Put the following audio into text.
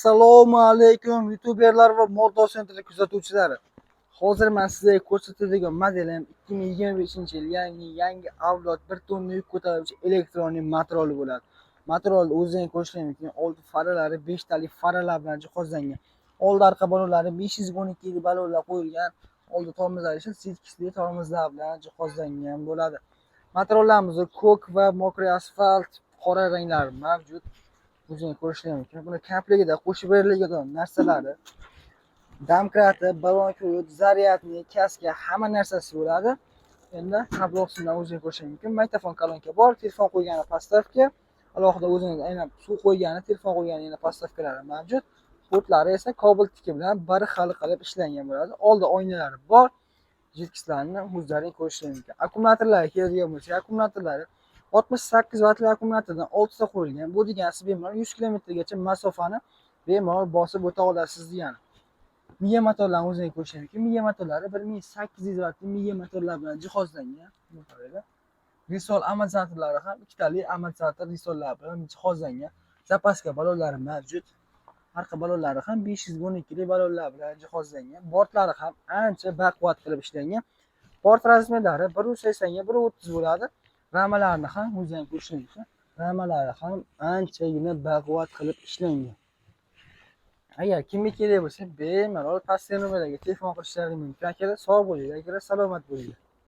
Assalomu alaykum, youtuberlar va Moto Center kuzatuvchilari. Hozir men sizlarga ko'rsatadigan modelim 2025-yil, ya'ni yangi avlod 1 tonna yuk ko'taruvchi elektronli motorli bo'ladi. Motorni o'zing ko'rishingiz mumkin. Oldi faralari 5 talik faralar bilan jihozlangan. Oldi arqa balonlari 512 balonlar qo'yilgan. Oldi tormozlari esa silkisli tormozlar bilan jihozlangan bo'ladi. Motorlarimiz ko'k va мокрый asfalt qora ranglari mavjud. O'zing ko'rishingiz mumkin. Buni komplektida qo'shib beriladigan narsalari: domkrati, balon ключ, зарядный, kaska, hamma narsasi bo'ladi. Endi tablosidan o'zing ko'rishingiz mumkin. Magnitofon, kolonka bor, telefon qo'ygani подставка, alohida o'zini aynan suv qo'ygani, telefon qo'ygani yana подставка lari mavjud. Portlari esa kobaltniki bilan bir xil qilib ishlangan bo'ladi. Oldi oynalari bor. Жидкость larni o'zlaring ko'rishingiz mumkin. Akkumulyatorlarga keladigan bo'lsak, akkumulyatorlari 68 vatli akkumulyatordan 6 ta qo'yilgan. Bu degani siz bemalol 100 kilometrgacha masofani bemalol bosib o'ta olasiz degani. Miya motorlarni o'zingiz ko'rishingiz mumkin. Miya motorlari 1800 vatli miya motorlar bilan jihozlangan. Risol amortizatorlari ham ikkitali amortizator risollar bilan jihozlangan. Запаска balonlari mavjud. Arqa balonlari ham 512 li balonlar bilan jihozlangan. Bortlari ham ancha baquvvat qilib ishlangan. Bort размер lari 1.80 ga 1.30 bo'ladi. Ramalarni ham o'zingiz ko'rishingiz mumkin. Ramalari ham anchagina baquvvat qilib ishlangan. Agar kimga kerak bo'lsa, bemalol pastki nomerlarga telefon qilishlari mumkin. Akalar, sog' bo'linglar, akalar, salomat bo'linglar.